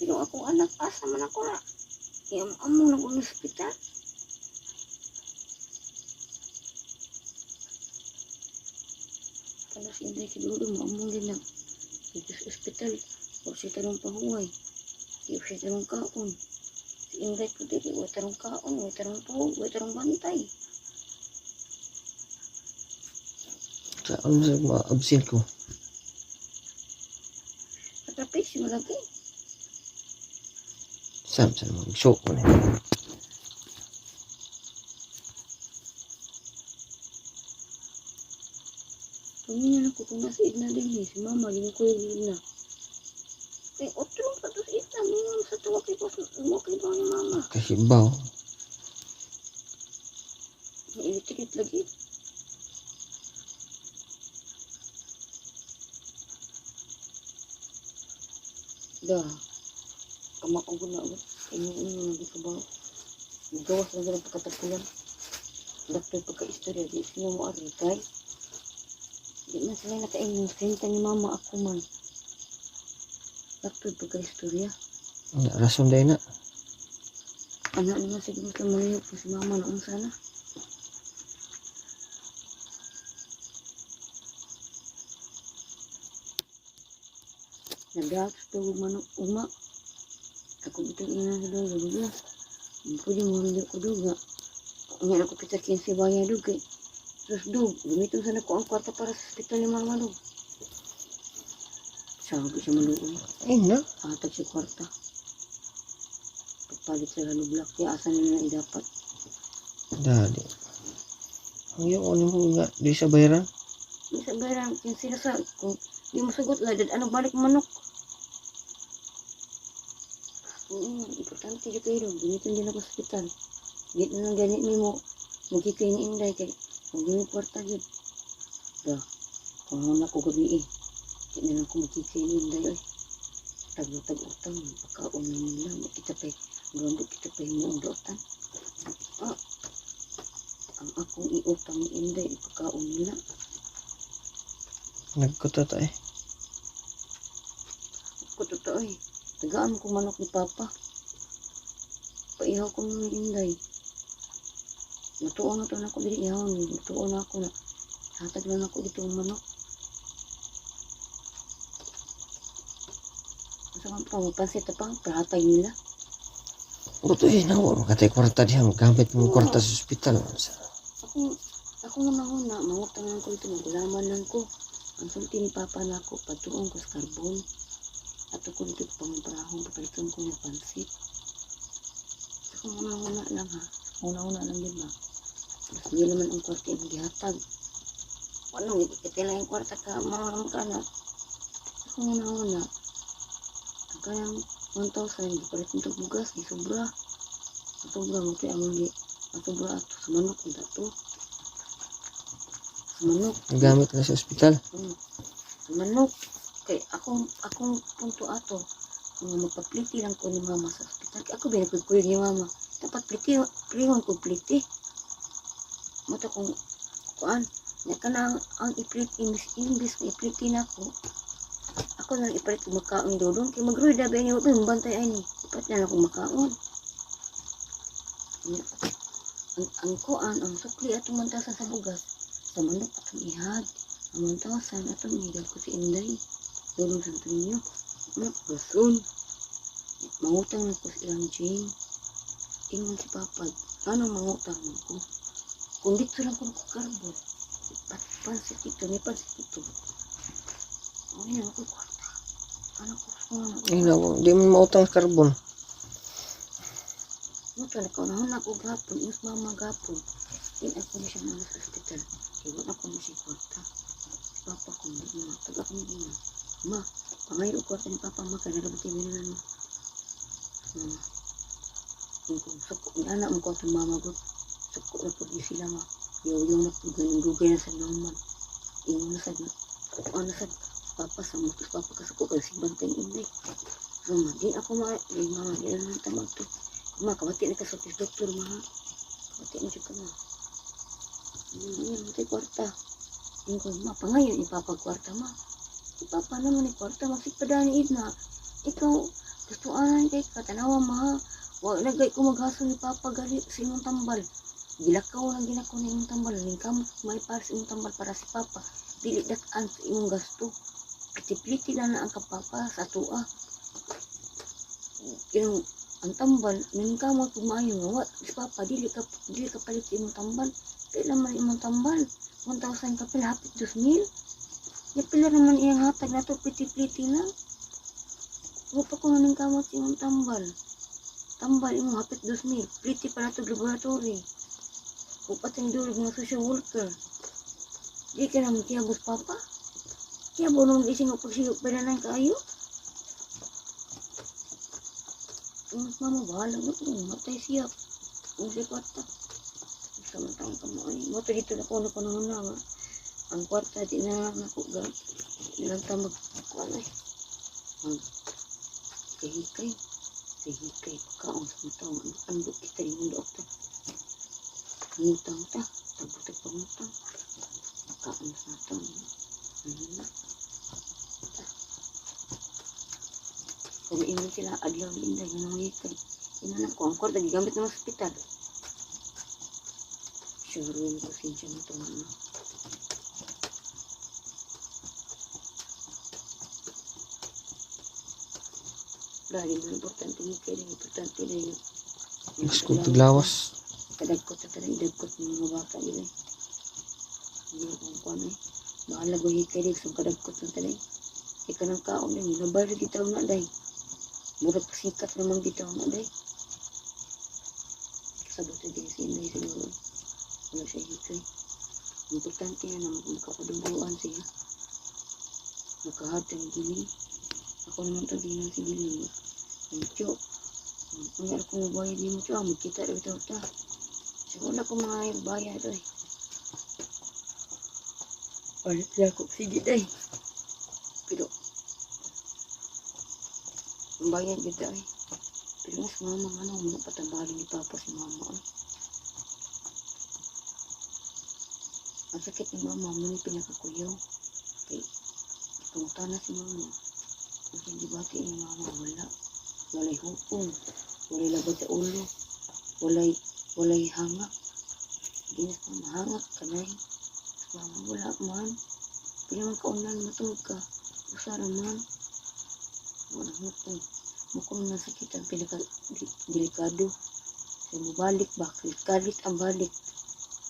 Pero akong anak, asa man ako na. Iyam-amo na ko ng ospital. Kano si Inday si Dudo, maamong din na. Dito sa ospital, huwag siya tarong pahuway. Di siya tarong kaon. Si Inday ko dili, huwag tarong kaon, huwag tarong tuhog, huwag tarong bantay. Sa ano sa ma-absent ko. Katrapis, malagi. Sam sa mag-show ko na. Tumingin ako kung nasa Edna din eh. Si Mama, di ko yung Edna. Kay otro pa to si Edna. Mingon sa tuwa kay boss, mo kay ba ni Mama. Kasi baw. May electric lagi. Da. Kamakong ko na ako. Kaya mo na ka ba? Gawas na ganang pagkatapulan. Doktor pagka-istorya, di sila mo ari kay. Di man sila nakaingin. Sinta ni Mama ako man. Doktor pagka-istorya. Rason dahil na. Anak naman siguro sa malayo po si Mama noon sana. Nagdatos to og manok uma. Ako bitong ina sa duga duga. Pwede mo hindi ko duga. Nga ako pita 15 baya dug kay. Terus dug, gamiton sana ko ang kwarta para sa ospital ni Mama dug. Sabi siya maluoy. Ay na. Hatag siya kwarta. Pagpalit sa hollow block, kaya asa na na idapat. Dali. Ang yung ano mo nga. Di sa bayaran. Di sa bayaran, yung sila sa, kung di mo sagot, ladad, anong balik manok? Oo, importante dyan kayo doon. Gamitin din ako sa ospital. Di na lang ganit ni mo, magkikay ni Inday, kay, kung di mo kwarta yun. Da, kung ano ko gabi eh. Di na lang ko magkikay ni Inday, ay. Tag-tag utang, pagkaon na nila, kita pa, gawin kita pa yung mga dotan. Ah, ang akong iutang ni Inday, pagkaon nila. Nagkutata eh. Ko totoo eh. Tagaan ko manok ni Papa. Paihaw ko ni Inday. Matuon na to na ako dili ihaw ni. Matuon na ako na. Hatag lang ako dito ang manok. Asa man pa, mapansit pa, pahatag nila. Buto eh. Nawa. Makatay kwarta diha. Gamit mo kwarta sa ospital. Ako una-una, mangutang lang ko ito, magulaman lang ko. Ang sulti ni Papa na ako, patuon ko sa karbon. Ato ko dito pangubrahon, papalitan ko ng pansit. Ako una-una lang ha. Una-una lang din ba? Mas hindi naman ang kwarta yung gihatag. Ano, kitila yung kwarta ka, maramang ka na. Ako una-una, ang kanang 1,000, di palit nito bugas, di sobra. Ang sobra mo kaya among gi, ang sobra ato sa manok, ang dato. Sa manok. Gamit na sa ospital. Sa manok. Kay akong punto ato, ang magpapliti lang ko ni Mama sa ospital. Kay ako binagkuyog ni Mama. Dapat pliti, plihon ko pliti. Mata kung kuan, na kanang ang ipliti, imbis nga ipliti na ako, ako nang ipalit ko makaon dodong. Kay magruida ba niyo, ba bantay ani. Ipalit na lang akong makaon. Nya, ang kuan, ang sukli atong mantasan sa bugas, sa manok atong ihag. Ang mantasan atong ihag ko si Inday. Dodong sa ninyo. Ano, rason. Mangutang na ko sa ilang Jane. Ingon si Papa, anong mangutang mo ko? Kung dito lang ko karbon. Pansit dito, may pansit dito. Ano yan, ako kwarta. Ano ko, ano ko. Ay nawa. Di mo mautang sa karbon. Muto na ko, nahon ako gapon, is mama gapon. Din ako ni siya na sa ospital. Iwan ako ni siya kwarta. Si Papa ko, hindi mo matag ako ni ina. Ma, pangayo kwarta ni Papa, ma, kaya nalabot yung binunan mo. Mama, yung kung suko, ni anak mo ko itong mama ko. Suko na po sila, ma. Yaw-yaw na po, ganun dugay na sa naman. Ingon na sa, ano sa, Papa, sa mutos, Papa, kasuko, kaya si Bantay Inday. Mama, di ako ma, di mama, di na lang tamag to. Ma, kabati na ka sa doktor, ma. Kabati na siya ka, ma. Ano, matay kwarta. Yung ko, ma, pangayon, ipapa kwarta, ma. Si Papa naman ni kwarta, ma. Si Padani, Idna. Ikaw, Gusto anan kay katanawa ma. Wa lagay ko maghasol ni Papa gali sa imong tambal. Gilakaw lang ginako na imong tambal. Ningkamot may para sa imong tambal para si Papa. Dili dak-an sa imong gasto. Pliti-pliti lang na ang kapapa sa atoa. Kinang ang tambal, naningkamot kung maayo nga wa si Papa dili ka palit sa imong tambal. Pila man imong tambal? 1,000 ka pila, hapit 2,000. Ya pila naman iyang hatag nato, pliti-pliti lang. Wa pa ko naningkamot sa imong tambal. Tambal imong hapit 2,000. Pliti pa nato laboratory. Upat ang durog mga social worker. Di ka naman kiyabos, Papa. Kiyabo naman gising o pagsigok pa na lang kaayo. Mas mama, bahala na kung matay siya. Kung siya kwarta. Sa matang kamay. Moto dito na ko na panahon na nga. Ang kwarta di na lang ako ga. Di lang ta mag kuan ay. Mag kahikay. Kahikay. Pagkaon sa matang. Andok kita rin ang ta. Ngutang ta. Tabutag pangutang. Pagkaon sa matang. Kung ingon sila, adlaw inday, nga hikay. Ina na ko, ang kwarta, gigamit ng ospital. Sure, yung pasensya mo ito, ano. Dahil mo, importante hikay lang, importante na yun. Mas kong taglawas. Kadagkot sa talang dagkot ng mga bata nila. Hindi ko kung kuwan eh. Bahala ko hikay rin, so kadagkot sa talang. Ika ng kaon na yun, nabali dito na day. Murag sikat naman dito na day. Kasabot na din si Inday siguro. Wala siya hikay. Importante na naman kung makapaduguan siya. Makahatag giling. Ako naman ito din si giling. Ang tiyo. Ang ako mabayad din mo tiyo. Magkita rin ito ta. So wala ko mga bayad ay. Palit na ako. Sige day. Pero ang bayad gito ay. Pero mas mama nga nung mga patabalin ni Papa si mama ay. Ang sakit ni mama mo ni pinakakuyaw. Kay pumunta na si mama. Kasi di bati ni mama wala. Walay hupong. Walay labad sa ulo. Walay hangak. Hindi na mama hangak kanay. Mama wala man. Pila man kaunan matulog ka. Usara man. Wala hupong. Mukong nasakit ang pinaka delikado. Sa mubalik ba? Kalit ang balik.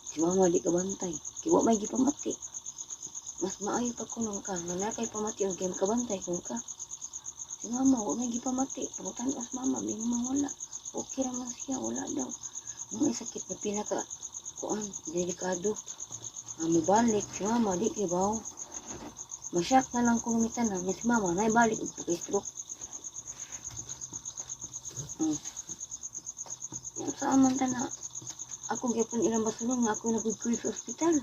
Si mama di ka bantay. Kiwa may gipamati. Mas maayo pa kuno ka. Nga kay pamati ang kay kabantay kung ka. Si mama wa may gipamati. Pangutan as mama, may wala. Okay ra man siya, wala daw. Mga sakit na pinaka kuan delikado. Ang mubalik si mama di kay baw. Masyak na lang kung mitan na si mama nay balik og pagka-stroke. Sa aman ta na ako gyapon ilang basulong nga ako nagudkuy sa ospital.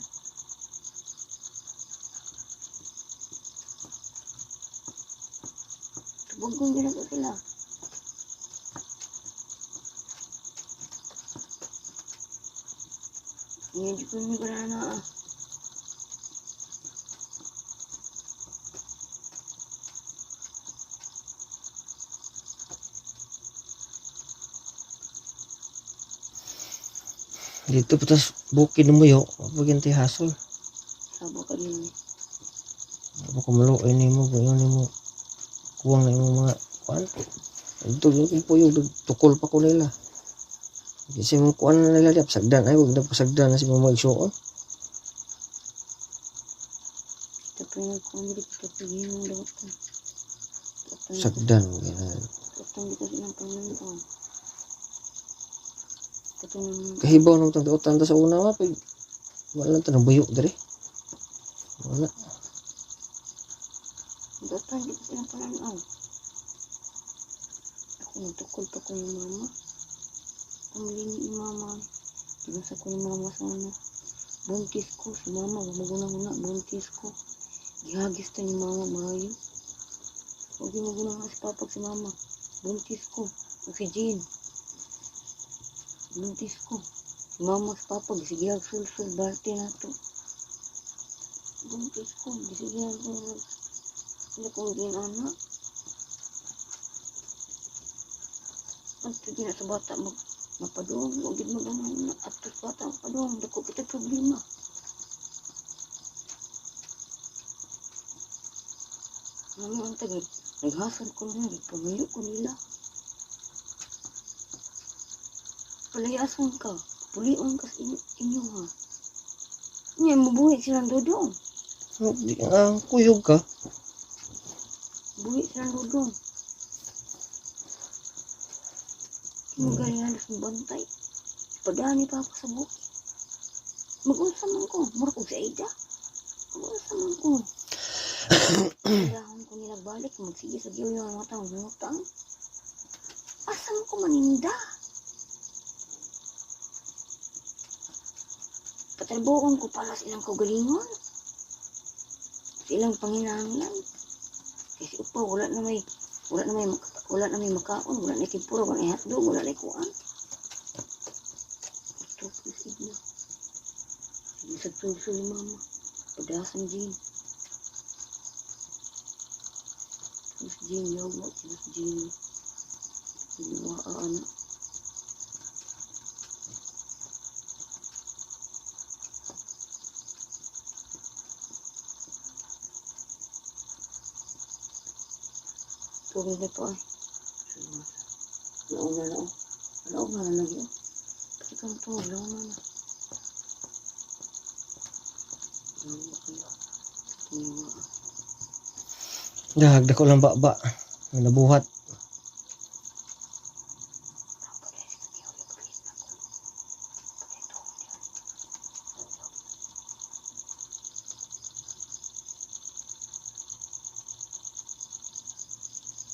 Tubog kong ginagawa sila. Hindi ko yung wala na ah. Dito pa tas bukid mo yo. Pagin ti hasol. Sabo ka din. Ako kumulo ni mo, gayon ni mo. Kuwang na imong mga kuan. Ito yung puyog tukol pa ko nila. Kasi mo kuan na nila di pasagdan ay wag na pasagdan na si mo magsuon. Ito pa yung kuan dito sa pagin mo daw ko. Sagdan ganun. Utang dito sa ilang pananaw. Katong Kahibaw na utang utang ta sa una ma pag wala ta nang buyo diri. Wala. Utang dito sa ilang pananaw. Ako nagtukol pa ko ni mama. Ang lini ni mama. Ginasa ko ni mama sa una. Buntis ko si mama. Wag buntis ko. Gihagis ta ni mama maayo. Huwag yung magunang si papa si mama. Buntis ko. O si Jean. Buntis ko. Si mama si papa. Gisigihag sulsul. Barte na to. Buntis ko. Gisigihag sulsul. Hindi kong ginana. Ang na sa bata mag mapadung, wag gid mag ato sa bata mapadung, dako kita problema. Ano ang tagad? Naghasad ko na, nagpamayo ko nila. Palayason ka, pulion ka sa inyo ha. Nya, mabuhi silang dodong. Kuyog ka. Buhi silang dodong. Magaling halos bantay. Padani pa ako sa bukid. Mag-unsa man ko. Mura ko sa Aida. Mag-unsa man ko. Kailangan ko nila balik. Magsige sa giyo yung mga taong ngutang. Asa man ko maninda? Patalboon ko para sa ilang kaugalingon. Sa ilang panginahanglan. Kasi upa, wala na may makaon, wala na tempura, wala na hotdog, wala na kuan. Ito, isig na. Sige sa tulso ni mama. Padasan Jean. Mas Jean, yaw mo. Mas Jean. Iluwa, anak. Tugod na po ay. Laon na laon. Laon na na lagi. Pati kang to, laon na na. Laon na kayo. Tumiwa. Dahag dako lang ba. Nabuhat.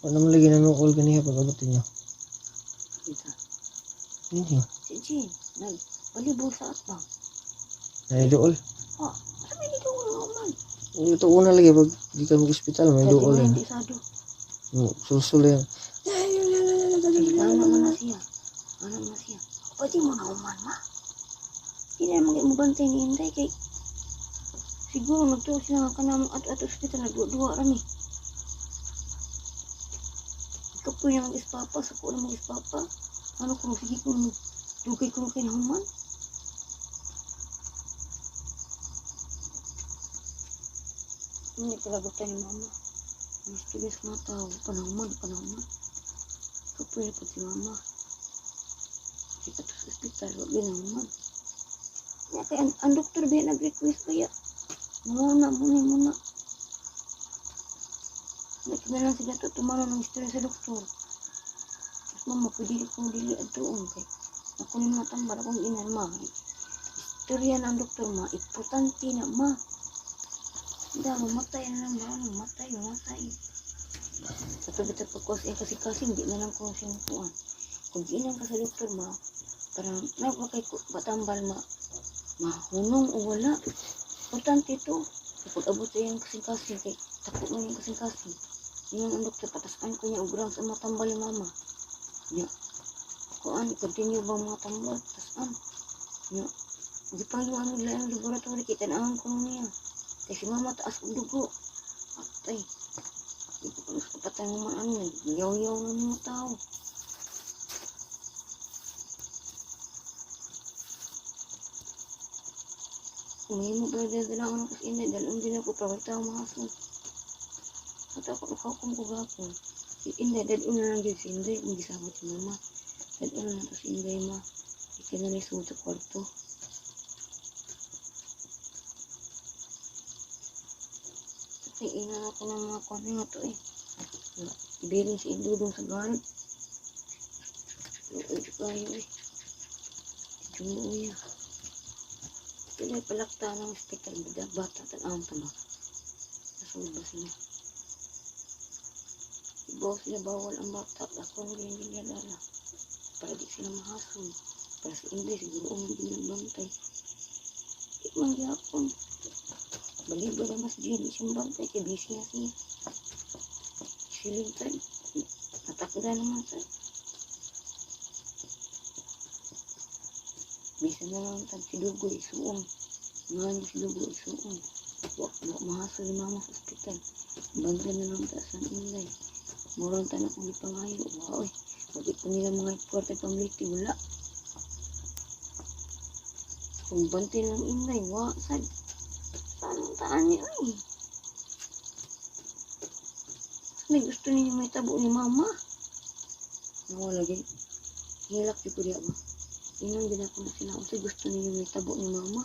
Wala man lagi nanuol ganiha pag abot niyo. Kita. Ninyo. Si Jean, nagbalibol sa atbang. Naidool. Oh, sa may dito wala man. Ito una lagi pag di ka mag-ospital may dool eh. Hindi sado. Sulsul yan. Ano man na siya. Ano man na siya. Pwede mo na uman, ma. Hindi na mo bantay ni Inday kay siguro nagtuo sila nga kanamong ato-ato ospital nagduwa rami. Kapoy na mag-ispapa, sa ko na mag-ispapa. Ano kung sige kung dugay ko kay nahuman? Hindi kalagutan ni mama. Ang students mga tao, panahuman, panahuman. Kapoy na po si mama. Kita to sa ospital, wag din nahuman. Kaya kay ang doktor ba nag-request kaya? Muna, muna, muna. Nakita lang sila to, tumano ng istorya sa doktor. Tapos mama, pwede kong dili at doon. Kay ako ni matambal akong ina, ma. Istorya ng doktor, ma. Importante na, ma. Da, mamatay na lang, ma. Mamatay, mamatay. Sa tabi ta pagkuwas, eh, kasi hindi na lang ko siyang kuwan. Kung giinan ka sa doktor, ma, parang, nagpakay batambal, ma, mahunong o wala. Importante ito. Kapag abot sa iyang kasing-kasing, kay takot mo yung kasing-kasing. Ngayon ang doktor, patasan ko niya, ugrang sa mga tambal ni mama. Niya, kuan, continue ba mga tambal? Tasan. Niya, di pa yung ano nila yung laboratory, kita na ko niya. Kasi mama, taas og dugo. Atay, di ko pa kapatay mo man ano, yaw-yaw na mga tao. May mo ba dala ako kasi hindi, dalon din ako, pero tao mahasol. At ako, nakakom ko gapon. Si Inday, dadun na lang dyan si Inday, kung gisabot si mama. Dadun na lang to si Inday, ma. Ika na lang sa kwarto. Kasi ina na ako ng mga kwarto nga to eh. Bilin si Inday doon sa guard. Luoy kayo eh. Jumuya. Pinay palakta ng hospital, bata, tanawang tama. Nasunod ba sila? Ibaw sila bawal ang bata. Ako ang hindi nila dala. Para di sila mahasol. Para sa Inday, siguro ang hindi nagbantay. Di man gyapon. Baliba na mas Jean, siyang bantay. Kaya busy na siya. Siling tayo. Natakda naman tayo. Bisa na lang tag si Dugoy, isuong. Nga niya si Dugoy, isuong. Wak, wak mahasol ni mama sa ospital. Bantay na lang ta sa Inday. Murang tanan akong gipangayo. Wa oy. Wag ko nila mga kwarta pamliti wala. Kung bantay lang inday, wa sad. Saan taan niya ay? May gusto ninyo may tabo ni mama. Wala lagi. Hilak jud ko diya ba. Inon din ako na sila. Unsay gusto ninyo may tabo ni mama?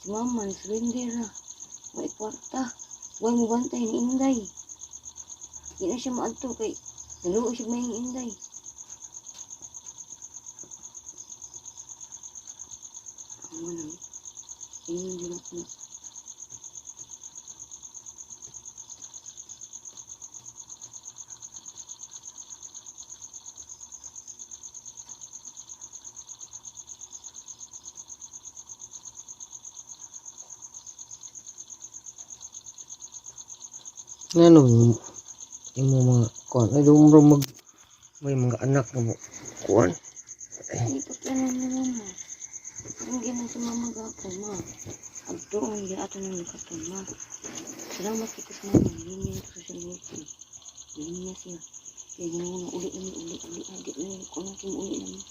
Si mama ni surrender ra. Way kwarta. Way mo bantay ni Inday. Di na siya maadto kay naluoy siya may Inday. Ang wala. Inon din ako na. Ngano imo mga kuan ay dumro mag may mga anak na mo kuan. Hindi pa plano ni mama. Ang gina sa mama gapon, ma. Agtuon, di ato nang nakaton, ma. Salamat kay sa mama. Linya ito social worker. Linya siya. Kaya ginawa na uli namin, uli, uli. Ay, di namin, kung anong kim uli namin.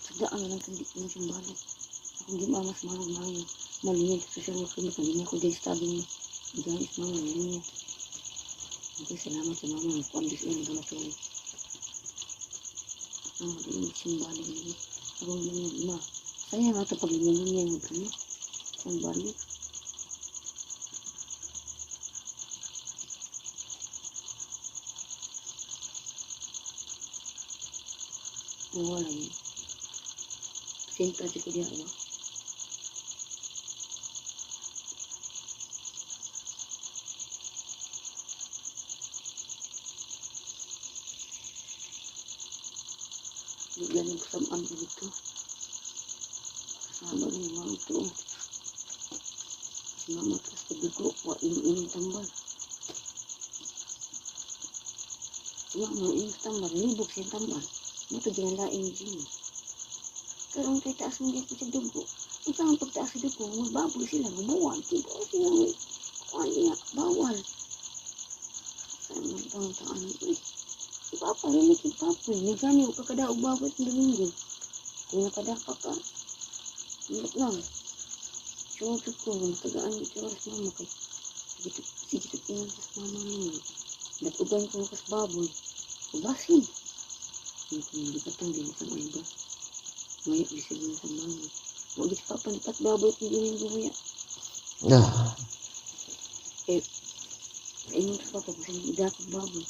Sagdaan na lang kung di mo siyang balot. Akong di mama sa marag mayo. Malinya ito social worker. Mas linya ko dahil sabi niya. Guys, mama, linya. Okay, salamat sa mama. Kuan, di siya nagkamatulog. Mama, di mo siyang balot. Akong ginawa, ma. Sayang ato pag linya niya ano? Ang balik. Wala yun. Sinta ko diya ba? Di ganun kasamaan ko dito. Kasama rin mga ito. Si mama tas padugo, wa inom tambal. Si mama inom tambal, libog siya tambal. Muto ginalain ni Jimmy. Pero ang kay taas mo dito sa dugo. Ang saan pagtaas sa dugo, magbaboy sila, mabuwan. Tibo sila, may kuwan niya, bawal. Saan man taon taan? Uy, si Papa, rinig si Papa. May gani, huwag ka kadaog baboy sa Domingo. Kung nakadapa ka, hindi lang. Sure ko, matagaan yung oras mama kay. Sige, sige, tingnan sa mama niyo. Nag-uban ko kas baboy. Ubasin. Hindi ko patang din sa mga iba. Ngayon, di sila sa mama. Huwag ito pa panipat baboy kung Domingo mo ya. Ah, Eh, ingon sa papa, kasi idakot baboy.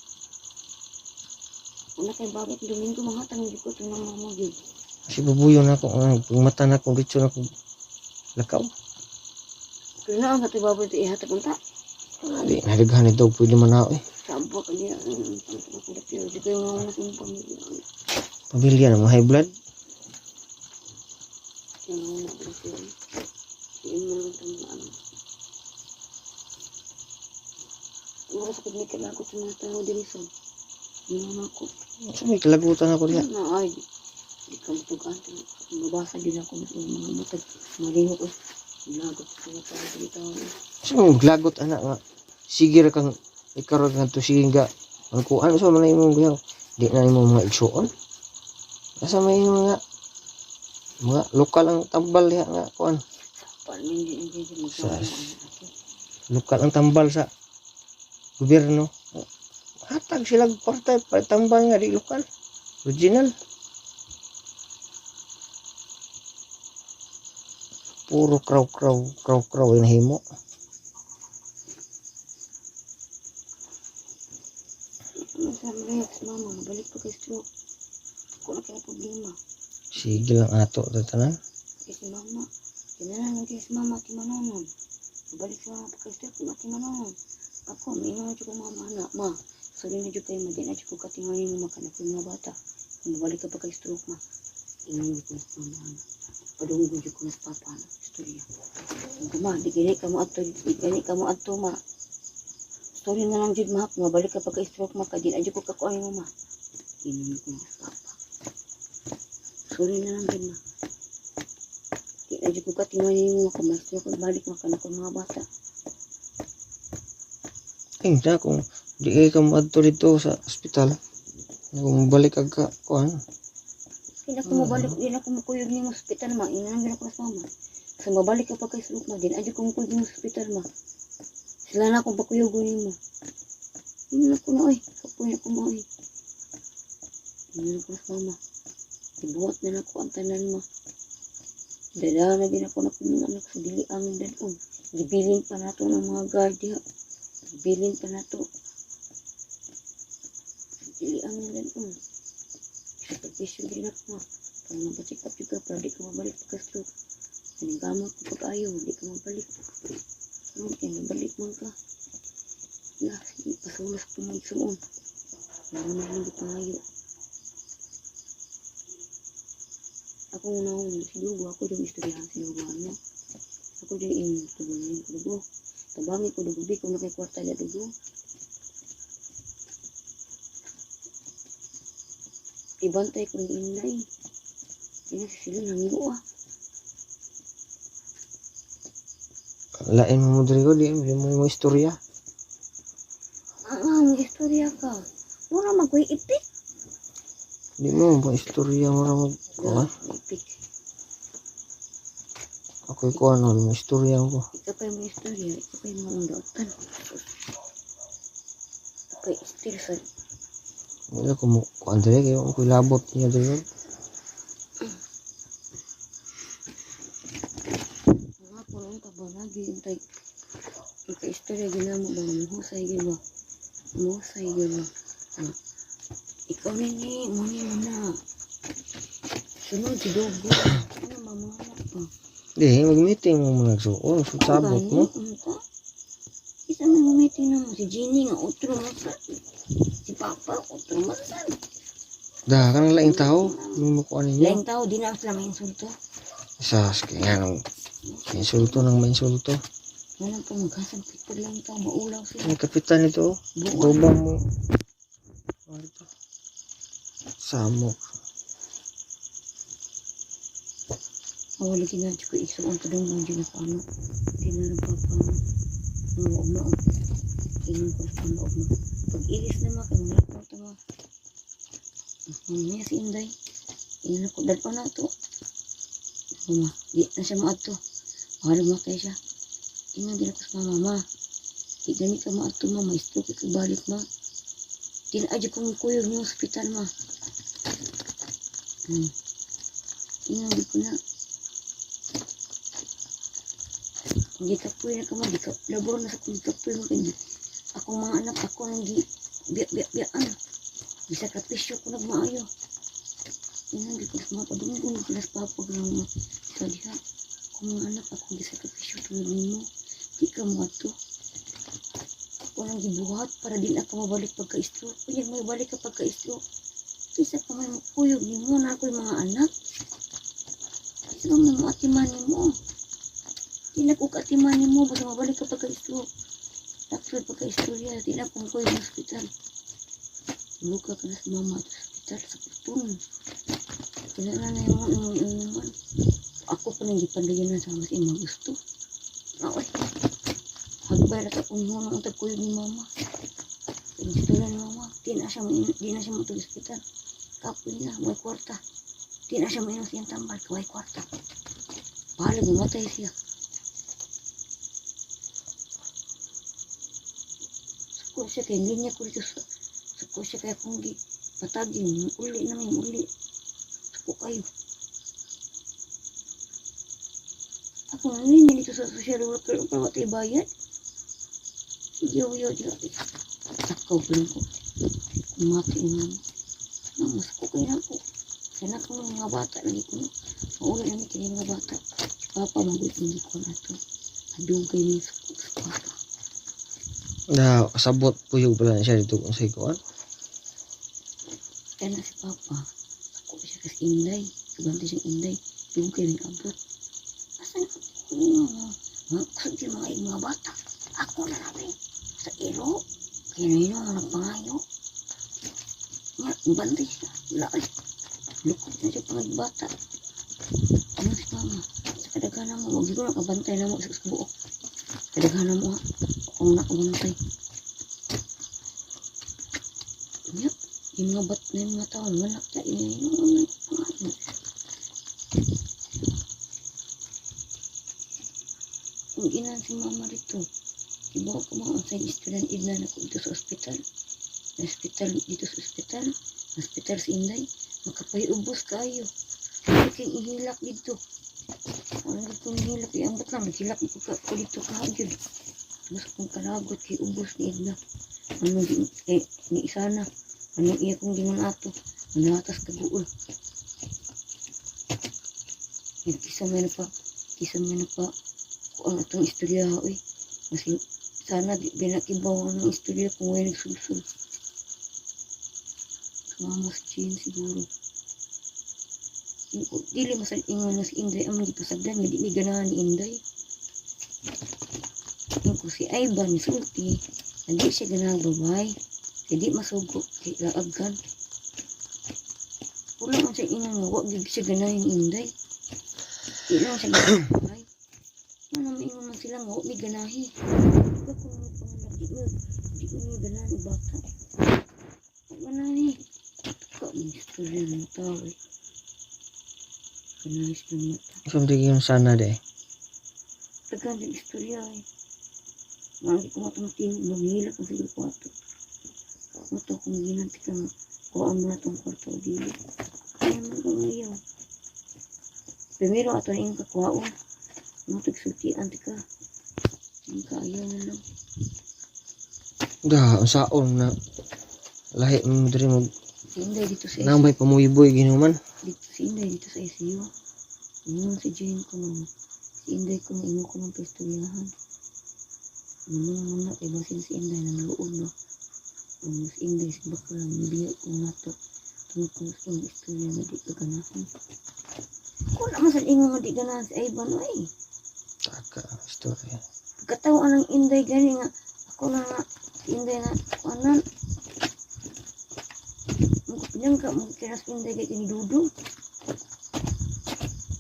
Una kay baboy kung Domingo, mga tanong di ko ito ng mama yun. Si babuyo na ako ang mata na ako diretso na ako lakaw. Pero na ang ato baboy ito ihatag unta. Di nadaghan ito pwede man ako eh. Sabo ka niya. Di ko yung mga nasa pamilya. Pamilya na mga high blood. Yung mga nasa Yung mga tandaan. Mura sa pagmikal ako sa mga tao din sa mga ko. Sa may kalagutan ako diha. Na ay, di ka matugaan. Mabasa din ako ng mga matag. Malihok ko. Lagot sa mga tao dito tao. Sa may maglagot anak nga. Sige ra kang ikaron nga to sige nga. Ang kuan sa man imong guyang di na imo mga igsuon. Asa may mga mga lokal ang tambal diha nga kuan. Paano hindi hindi hindi Sa- Lokal ang tambal sa gobyerno. Hatag sila og kwarta para tambal nga di lokal. Original. Puro kraw-kraw, kraw-kraw ang himo. Ano sa Rex, mama, mabalik pa kay stroke. Ako na kaya problema. Sige lang ato tanan. Kay si mama. Kinalan kay si mama, ati manonon. Mabalik sa mama pa kay stroke, ati manonon. Ako, may na ko mama, anak, ma. Sorry na dyan kayo, ma. Di na dyan ko katinganin mo, makanak yung mga bata. Kung mabalik ka pa kay stroke, ma. Ingon ko na sa mama, anak. Padunggo dyan ko na sa papa, anak. Istorya. Sabi ko, ma, di gani ka mo ato, di gani ka mo ato, ma. Sorry na lang dyan, ma. Kung mabalik ka pa kay stroke, ma. Kaya di na dyan ko kakuha mo, ma. Ingon ko na sa papa. Sorry na lang dyan, ma. Di na dyan ko katinganin mo, ma. Kung ma-stroke, balik, makanak yung mga bata. Tingna kung di kay ka moadto dito sa ospital. Kung balik kag ka kuan. Hindi ako mabalik, hindi ako makuyog ni hospital ma. Ina lang ko sa mama. Sa mabalik ka pa kay sulok ma, din adyo ko makuyog ni hospital ma. Sila na akong pakuyogon nimo. Ina na ko na oy, kapoy na ko ma oy. Ina na ko sa mama. Ibuhat na nako ang tanan ma. Dala na din ako na mga anak sa dili ang dadon. Gibilin pa nato ng mga guard diha. Gibilin pa nato. Dili ang dadon. Sakripisyo din ako ma. Para mapacheck up juga para di ka mabalik pagka-stroke. Aning gamot ko pag-ayo, di ka mabalik. Ano, kaya nabalik man ka. La, sige, pasulas ko mga igsuon. Wala na lang gipangayo. Ako una si Dugo, ako yung istoryahan si Dugo, ano? Ako yung intugunan ko Dugo. Tabangi ko Dugo, di ko na kay kwarta ya Dugo. Ibantay ko ni Inday. Ina si sila nangyo ah. Lain mo mo diri ko di di mo mo istorya. Ah, may istorya ka. Mura magkoy ipik. Di mo mo istorya mo ra mag kuan. Ipik. Ako'y kuan mo istorya ko. Ikaw pa yung may istorya, ikaw pa yung mga dautan. Ikaw still sa Wala ko mo kuan diri kay ako'y labot niya diri. Mga puno ka ba lagi intay. Ikaw istorya ginamo ba muhusay gyud ba? Muhusay gyud ba? Ah. Ikaw nini, mo ni na. Sunod si Dogo. Ano ba mga anak pa? Di mag-meeting mo mo nagsuon, sabot mo. Unta? Isa may meeting na mo si Jenny nga otro man sa. Si Papa otro man sa. Da kanang laing tao, mo mo kuan ninyo. Laing tao di na sila may insulto. Sa kaya nang insulto nang mainsulto. Wala pa magkasabit pag laing tao maulaw sila. Ang kapitan nito, oh. Buwan. Tubang mo. Ano ito? Samok. Awal lagi na ko isuon pa dong mo dyan ako ano. Tinarang papa mo. Mga ugma og. Ingon ko sa mga ugma. Pag ilis na ma kay mga lakot ma. Niya si Inday. Ingon ko dal pa na to. Mama, di na siya maadto. Mahal matay siya. Ingon din ako sa mama, ma. Di gani ka maadto ma, may stroke ka balik ma. Di na adyo kong kuyog ni ospital ma. Ingon di ko na. Hindi ka puwi na ka ma, di ka, labor na sa kung di ka puwi mo, hindi. Akong mga anak, ako nang gi, biya, biya, biyaan. Di sakripisyo ko nagmaayo. Ingon di ko sa mga padunggon, di ko na sa papa, ganun mo. Sa diha, akong mga anak, ako gi sakripisyo tungod nimo. Di ka mo ato. Ako nang gibuhat para di na ka mabalik pagka-stroke. Kunyag may balik ka pagka-stroke. Kisa pa may makuyog nimo na ako'y mga anak. Kisa pa may maatiman nimo. Di na ko kaatiman nimo basta mabalik ka pagka-stroke. Taksoy pagka-istorya, di na kung ko'y hospital. Luka ka na sa mama at hospital sa putong. Kinala na yung mga inuman. Ako pa nang gipandayanan sa mas imong gusto. Aoy. Hagbay ra ta kung hunong ang tagkuyog ni mama. Gusto na ni mama. Di na siya matug hospital. Kapoy na, may kwarta. Di na siya mainom siyang tambal, kaway kwarta. Bahala, mamatay siya. Suko siya kay linya ko dito sa suko siya kay akong gi patagin uli na may uli. Suko kayo. Ako na linya dito sa social worker para watay bayad. Yo yo yo. Takaw pa lang ko. Kumati na. Ano, mas ko kayo na ko. Sana ko mga bata lagi ko. Mauli na kini mga bata. Si Papa magulit hindi ko na to. Adugay ni suko sa Papa. Na kasabot puyog pala na siya dito kung sa kuan. Kaya na si Papa. Ako siya kasi Inday. Kabante siyang Inday. Dugay rin abot. Asan ka? Mga kusog yung mga bata. Ako na namin. Sa ilo. Kaya na yun ang nagpangayo. Nga, bantay siya. Wala ay. Lukot na siya pangagbata. Ano si Mama? Sa kadaghanan mo. Huwag ko nakabantay na mo sa buok. Kadaghanan mo ha. Ako na nakabantay. Nya, yung mga bat na yung mga tao, manak na, yun, yun. Kung ginan si mama dito, ibaw ko mga unsay istorya ni Edna na dito sa ospital. Na ospital, dito sa ospital. Na ospital si Inday. Makapahiubos kayo. Kaya kayong ihilak dito. Wala dito ihilak. Iambot lang. Naghilak ko ko dito kahagyon. Tapos kung kalagot kay ubos ni Edna. Anong di, eh, ni Isana. Anong iya kong gingon ato. Manatas kaguol. Yan, kisa may na pa. Kisa may na pa. Kung ang atong istorya, oy. Kasi sana di binakibaw ang istorya kung way nagsulsul. Sumama si Jean siguro. Dili masal ingon na si Inday ang gipasagdan nga di mi ganahan ni Inday. Yung ko si Ivan misulti, hindi siya ganahan babae. Kay di masugo kay laaggan. Wala man siya ingon nga wa gyud siya ganahan ni Inday. Di lang siya ganahan babae. Ano maingon man sila nga wa mi ganahi. Di ko mo panganak di ko mi ganahan og bata. Wa ganahi. Ka ni istorya ng tao eh. Ganahi sila mata. Sumdi yung sana de. Tagan din istorya eh. Maagi ko nga itong manghilak ang siguro ko ato. Mato kung ginanti ka nga, kuhaan mo na itong kwarto o dili. Kaya man kang ayaw. Primero ato na iyong kakuhaon. Mga tagsultian ti ka. Ang kaayaw na lang. Da, ang saon na lahi mo diri mo Si Inday dito sa ICU. namay pamuyboy ginuman. Dito, si Inday dito sa ICU. Ingon si Jane ko nung si Inday ko nung ingon ko ng pistoryahan. Ingon mo na kay basin si Inday ng loob no. Ang si Inday si bakla biya ko nato. Tungod kung sa iyong istorya nga di ka ganahan. Kung naman sa ingon nga di ganahan si Ivan ay. Taka istorya. Pagkatawa ng Inday gani nga ako na nga si Inday na kuanan. Pinangka mo kiras Inday kay kini Dudong.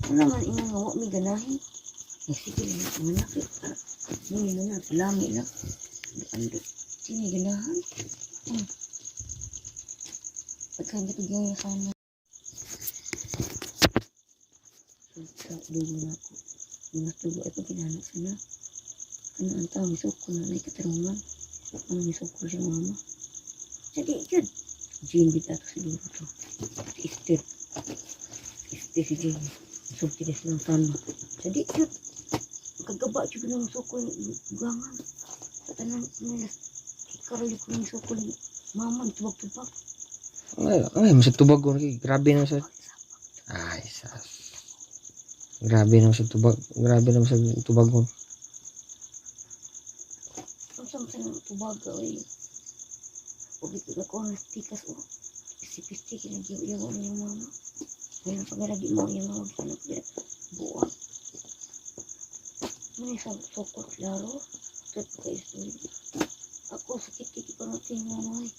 Wala man ingon nga wa mi ganahi. Eh sige lang mga anak. Muni na na salami lang. Ando sini ganahan. Pagka ko gaya sana. Sa dugo na ako. Mas dugo ay pag ginana sana. Kana ang tao misukol na katarungan. Ano misukol siya mama. Jadi yun. Jane bit ato siguro to. Si Esther. Esther si Jane. Sulti na silang sama. Jadi yun. Kagaba siya ng sukol bugangan. Sa tanan nila. Kikaroy ko ng sukol mama. Tubag-tubag. Ay, ay mas tubag ko grabe na sa ay sas. Grabe na sa tubag, grabe na sa tubag ko. Ang sa ng tubag ay. Huwag ito ako ang tikas o. Si Pisti kinagyaw-yaw niya mama. Ngayon pag di mo yung mama gina buwan. Muna sa sukot laro. Ito pa kayo istorya. Ako sakit kiki pa natin mama ay.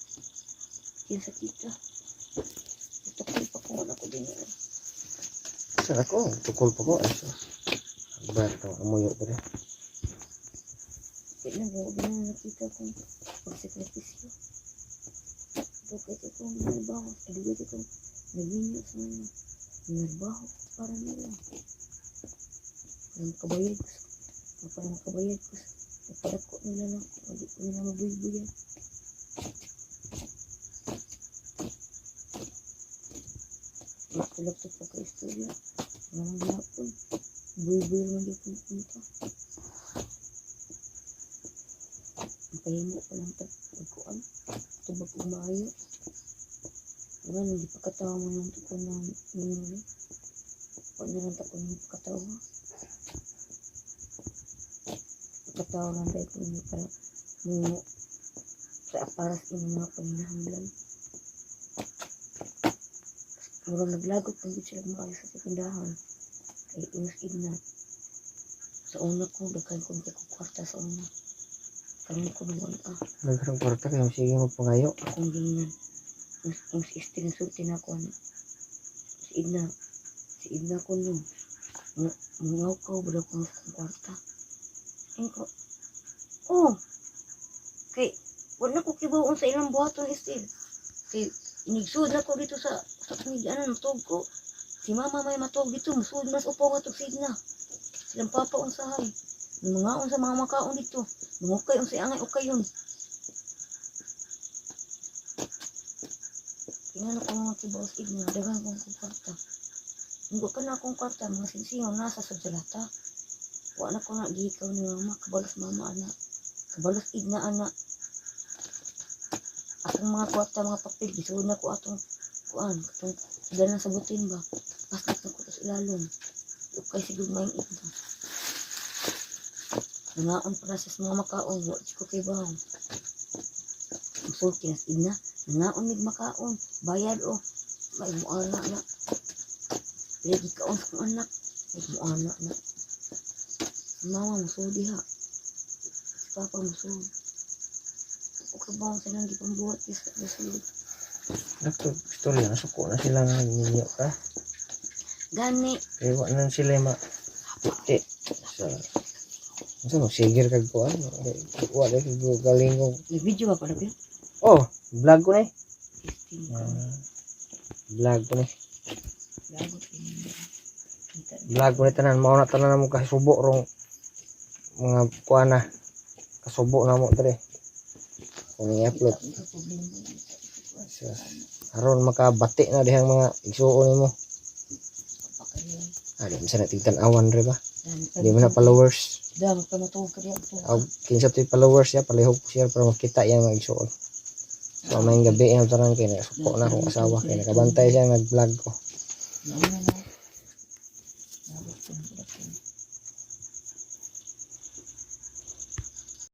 Kaya sakit ah. Ito ko pa kung wala ko din eh. Sa ako, tukol pa ko. Ay sus. Bar to amoyo pa rin. Di na ba, di na nakita kong pagsakripisyo. Dugay ko kong narbaho. Dugay ko kong nagminyo sa mga narbaho para nila. Para makabayad ko. Para makabayad ko. Napadako nila na ako. Hindi ko nila mabuy-buyan. Matulog sa pagka-istorya. Walang gihapon. Buy-buy naman di ko punta. Makahimo pa lang tagkuan. Tubag og maayo. Wala nang di pagkatawa mo lang ko na ninyo. Wala na lang tako nang pagkatawa. Pagkatawa lang dahil ko ninyo para mo sa para sa inyong mga panginahanglan. Murag naglagot pag sila maayo sa tindahan. Kay inos na. Sa una ko, daghan ko kay kwarta sa una. Karon ko naman ah. Nagkarang kwarta kayo sige mo pangayo. Akong gingnan. Ang si Esther sulti na ako. Si Edna. Si Edna ko no. Mga ko ba ko sa kwarta. Ingko. Oh. Kay wala ko kibaw sa ilang buhaton Esther. Kay inigsud na ko dito sa kamiganan, matug ko. Si mama may matug dito, musud mas upaw nga tug na. Silang papa unsahay. Mga unsa mga makaon dito. Mangukay unsa angay ukay yun. Tingnan ko mga kibaos igna, daghan kong kwarta. Hindi ka na akong kwarta, mga sinsingaw nasa sa jalata. Wa na ko na gihikaw ni mama, kabalos mama ana. Kabalos igna ana. Akong mga kwarta, mga papel, gisuod na ko atong kuan, katong dala sa butin ba. Pasok na ko to sa ilalom. Ukay siguro may igna. Nangaon pa na sa mga makaon, wa ko kay baw. Musulti nas igna, nangaon mig makaon, bayad o. May muana na. Lagi kaon sa kong anak, may muana na. Si mama musod diha. Si papa musod. Okay ba ang silang gipambuhat sa sulod? Dato, istorya na suko na sila nga nagminyo ka. Gani. Kaya wa na sila ma ti sa unsa mo sigir kag kuan. Wa ra kag galing ko. May video ba pala ba? Oh, vlog ko na eh. Testing ko. Ah, vlog ko ni. Lagot ini. Kita. Vlog ko ni tanan mao na tanan mo kasubo rong mga kuan na. Kasubo na mo dre. Kung i-upload Kita ang problema. sa aron makabati na dihang mga igsuon nimo. Pakayon. Ah, di mo sana tigtan-awan re ba? Dami pa. Di mo na followers. Dami pa matuog ka diha to. Aw, kinsa to'y followers ya, palihog ko siya para makita iya mga igsuon. So, may gabi ang tanan kay nasuko na akong asawa kay nakabantay siya nag-vlog ko. Nauna na.